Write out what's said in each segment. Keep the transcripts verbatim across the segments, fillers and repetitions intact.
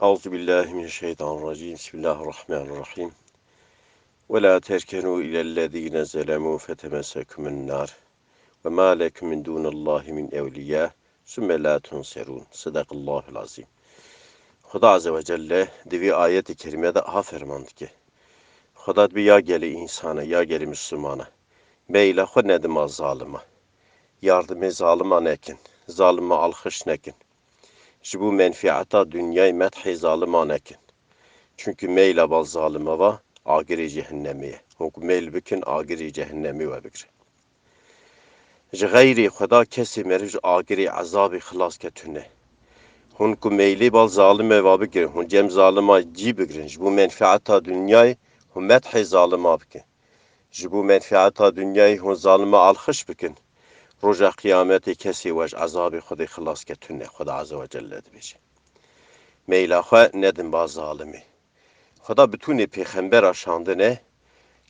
أعوذ بالله من الشيطان الرجيم. بسم الله الرحمن الرحيم. ولا تركنوا إلى الذين ظلموا فتمسكم النار وما لكم من دون الله من أولياء ثم لا تنصرون. صدق الله العظيم. Xuda Azze ve Celle di vî ayetê kerîme de aha ferman dike. Xuda dibê ya gelê însana, ya gelê Mislimana. Meyla xwe nedin ba zalima. Yardimê zalima nekin. Zalima alxiş nekin. Ji bo menfieta dinyayê medhê zalima nekin. Çunkî meyla ba zalima va agirê cehennemê ye. Hûn ku meyl bikin agirê cehennemê we bigrin. Ji xeyrê Xweda kesê meriv ji agirê ezabê xilas ke tune. Hûn ku meylê ba zalimê va bigirin, hûn cem zalima cî bigirin, ji bo menfieta dinyayê hûn medhê zalima bikin. Ji bo menfieta dinyayê hûn zalima alxiş bikin. Roja qiyametê kesê we ji ezabê Xwedê xilas ke tune, Xweda Azze ve Celle dibêje. Meyla xwe nedin ba zalimê. Xweda bitûnê pêxembera şandine,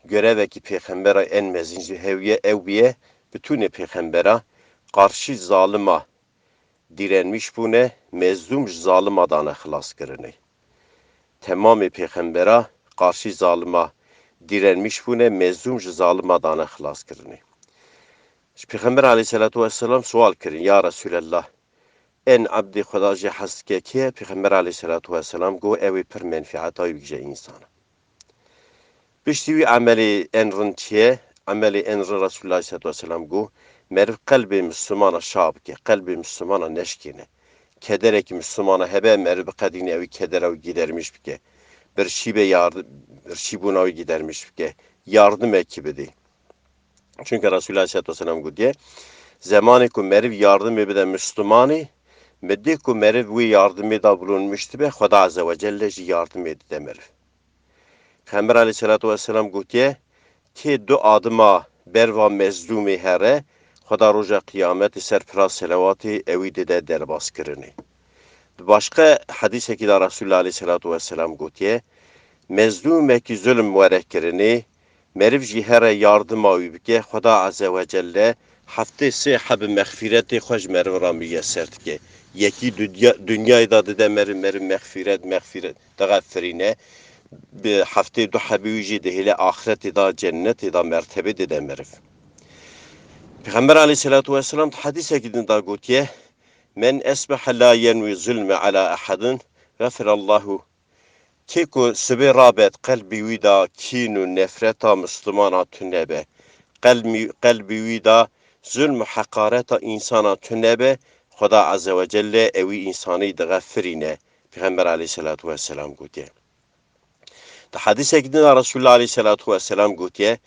görevekî pêxembera en mezin jî hewiye, ew biye, bitûnê pêxembera qarşî zalima dîrenmiş bûne, mezlûm ji zalima dane xilaskirinê. Temamê pêxembera qarşî zalima dîrenmiş bûne, mezlûm ji zalima dane xilaskirinê. Ji Pêxember aleyhisselatu vesselam sual kirin, ya Resulallah, en ebdê Xweda jê hez dike kê ye? Pêxember aleyhisselatu vesselam got, ew ê pir menfieta wî bigije însana. Piştî wî emelê en rind çi ye? Emelê en rind Resulullah aleyhisselatu vesselam got, meriv qelbê Mislimana şa bike, qelbê Mislimana neşkêne. Kederekî Mislimana hebe, meriv biqedîne ew ê kedera wî gidermiş bike. Birşî be yardim, birşîbûna wî gidermiş bike. Yardimekî bidê. Çunke Resulullah aleyhisselatu vesselam gotiye, zemanê ku meriv yardimê bide Mislimanê, mi dê ku meriv wê yardimê da bulunmiş dibe, Xweda Azze ve Celle jî yardimê dide meriv. Pêxember aleyhisselatu vesselam gotiye, kê du adima berva mezlûmê here, Xweda roja qiyametê ser pira selewatê ewî dide derbaskirinê. Di başqa hedîsekî de Resulullah aleyhisselatu vesselam gotiye, mezlûmekî zulm were kirinê, meriv jî here yardima wî bike, Xweda Azze ve Celle heftê sê heb mexfîretê xwe ji meriv re miyeser dike. Yekî dunya-, dinyayê de dide meriv, meriv mexfîret, mexfîret, dixefirîne. Bi heftê du hebê wî jî dihêle axretê de, cennetê de mertebe dide meriv. Pêxember aleyhisselatu vesselam di hedîsekî din de gotiye, men esbehe la yenwî zulme ala ehedin, xefirallahu. Kê ku sibê rabet qelbî wî de kîn û nefreta Mislimana tune be, qelbî, qelbî wî de zulm û heqareta însana tune be, Xweda Azze ve Celle ewî însanî dixefirîne, Pêxember aleyhisselatu vesselam gotiye. Di hedîsekî din de Resulullah aleyhisselatu vesselam gotiye,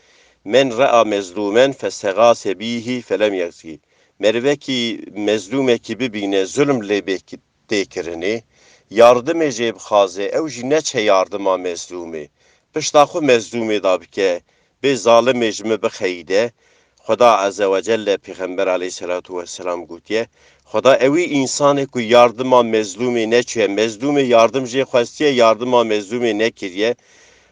men rea mezlûmen festegase bîhî felem yexzî. Merivekî mezlûmekî bibîne, zulm lê bê tê kirinê, yardimê jê bixwaze, ew jî neçe yardima mezlûmê. Pişta xwe mezlûmê da bike, bê zalimê ji min bixeyîde. Xweda Azze ve Celle Pêxember aleyhisselatu vesselam gotiye, Xweda ewî însanê ku yardima mezlûmê neçûye, mezlûmê yardim jê xwestiye, yardima mezlûmê nekiriye.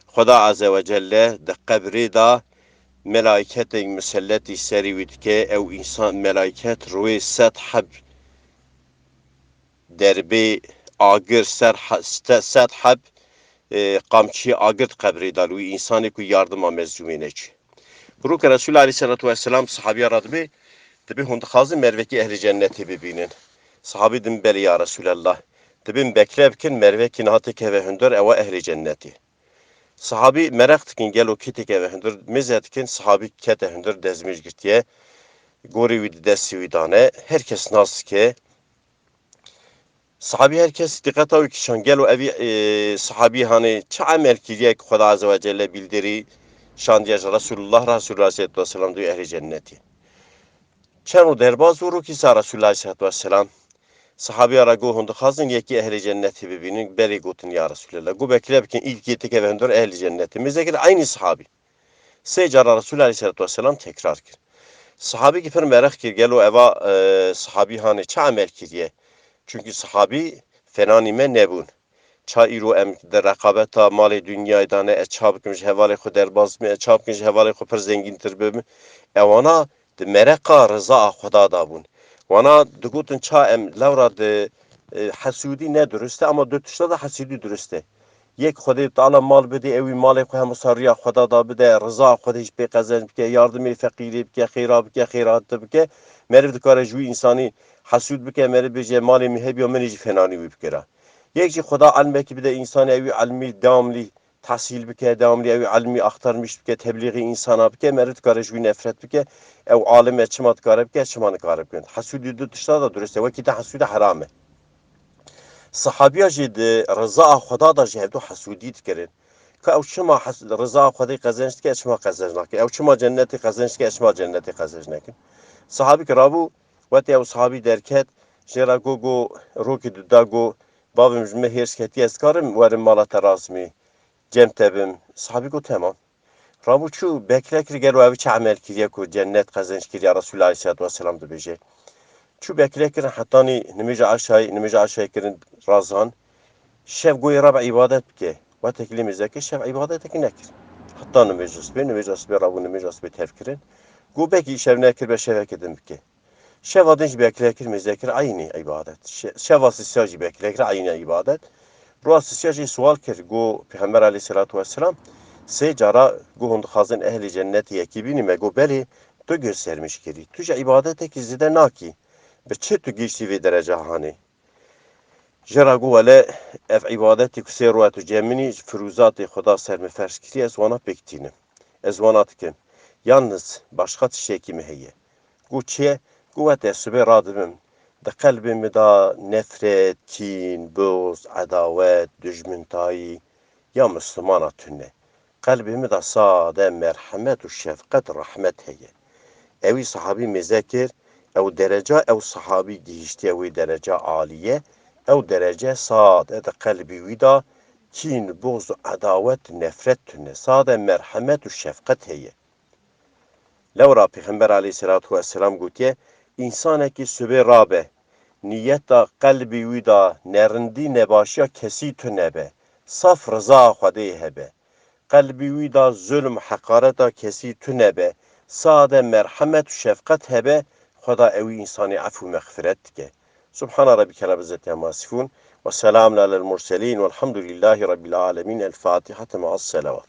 Xweda Azze ve Celle di qebrê de melaîketên miselletî serî wî dike, ew însan, melaîket rûyê sed heb derbê agir, ser he-, ste-, sed heb, e, qamçiyê agir di qebrê de li wî însanê ku yardima mezlûmê neçû. Rûke Resul aleyhisselatu vesselam sahabiya re dibê, dibê hûn dixwazin mervekî ehlê cennetê bibînin. Sahabî dibin belê ya Resulallah. Dibin bekle bikin, mervekî niha têkeve hundir, ewa ehlê cennetê. Sahabî mereq dikin, gelo kê têkeve hundir, mêze dikin, sahabî kete hundir, dezmêj girtiye, gorê wî di destê wî dane, her kes nas dike. Sahabî her kes diqeta wî kişand, gelo evî, e, sahabî hanê çi emel kiriye ku Xweda Azze ve Celle bildirî şandiye ji Resulullah, Resulullah aleyhisselatu vesselam dû ehlê cennetê. Çend rû derbas û rûkî sa Resulullah aleyhisselatu vesselam sahabiya re got, hûn dixwazin yekî ehlê cennetê bibînin? Belê gotin ya Resulallah. Got, bekle bikin, îlkê têkeve hundir ehlê cennetê. Mêze kir eynî sahabî. Sê cara Resul aleyhisselatu vesselam tekrar kir. Sahabîkî pir mereq kir, gelo eva, e, sahabî hanê çi emel kiriye? Çunkî sahabî fenanî me nebûn. Ça îro em di reqabeta malê dinyayê de ne, ez ça bikim ji hevalê xwe derbas bim, ez ça bikim ji hevalê xwe pir zengîntir bibim. Ewana di mereqa rizaa Xweda de bûn. Wana digotin ça em lewra di E, hesûdî ne durist e, ama du tişta da hesûdî durist e. Yek Xwedê Teala mal bidê, ew ê malê xwe hemû sar riya Xweda da bide, riza Xwedê jî pê qezenc bike, yardimê feqîrê bike, xêra bike, xêrate bike. Meriv dikare ji wî însanî hesûd bike, meriv bêje malê min hebiya min ê jî fênanî wî bikira. Yek jî Xweda elmekî bide însanê, ew ê elmî dewamlî tehsîl bike, dewamlî ew ê elmî axtarmîş bike, teblîxê însana bike, meriv dikare ji wî nefret bike, ew alim e çima dikare bike, çima nikare bike. Hesûdî du tişta da durist e, wekî te hesûde heram e. Sahabiya jî di rizaa Xweda da jî hevdu hesûdî dikirin. Ka ew çima hes-, rizaa Xwedê qezenc dike, çima qezenc nake? Ew çima cennetê qezenc dike, çima cennetê qezenc nekin? Sahabî ki rabû, wetê ew sahabî derket, jê re got, got, rokî du da got, bavim ji min hêrs ketiye, ez karim werim mala te razimî, cem te bim. Sahabî got, temam. Rabû çû bekle kir, gelo ev çi emel kiriye ku cennet qezenc kiriye, Resulullah Aleyhisselatu Vesselam dibêje. Çû bekle kirin hetanî nimêja eşayî, nimêja eşayî kirin razan. Şev goyê Rab îbadet bike. Wetekî lê mêzeke şev îbadetekî nekir. Heta nimêja sibê, nimêja sibê rabû, nimêja sibê tev kirin. Go belkî şev nekir be şeveke din bike. Şeva din jî bekle kir, mêze kir eynî îbadet. Şe-, şeva sisiya jî bekle kir eynî îbadet. Roja sisiya jî sual kir, go Pêxember Aleyhisselatu Vesselam sê cara go hûn dixwazin ehlê cennetê yekî bînî me, go belê, tu gir sermîş kirî. Tu ji îbadetekî zêde nakî. Bi çi tu gihîştî vê dereca hanê? Jê re got, wele ev îbadetê ku sê rû tu cem min î, ji firûzatê Xweda ser min ferz kiriye, ez wana pêk tînim. Ez wana dikim. Yalniz başqa tiştekî min heye. Got, çi ye? Got, wete sibê radibim. Di qelbê min de nefret, kîn, buxz, edawet, dijmintayî ya Mislimana tune. Qelbê min de sade merhemet û şefqet, rehmet heye. Ewî sahabî mêze kir, ew dereca ew sahabî gihîştiye wê dereca alî ye, ew derece sade di qelbî wî de kîn, buxz û edawet, nefret tune. Sade merhemet û şefqet heye. Lewra Pêxember Aleyhisselatu Vesselam gotiye, însanekî sibê rabe, niyeta qelbî wî de nerindî, nebaşiya kesî tune be, saf riza Xwedê hebe. Qelbî wî de zulm, heqareta kesî tune be, sade merhemet û şefqet hebe, Xweda ewî însanî efû mexfiret dike. Subhana Rabbike Rabbil İzzeti Amma Yasifun ve Selamun Alel Murselin velhamdülillahi Rabbil Alemin. El Fatiha me'as Selawat.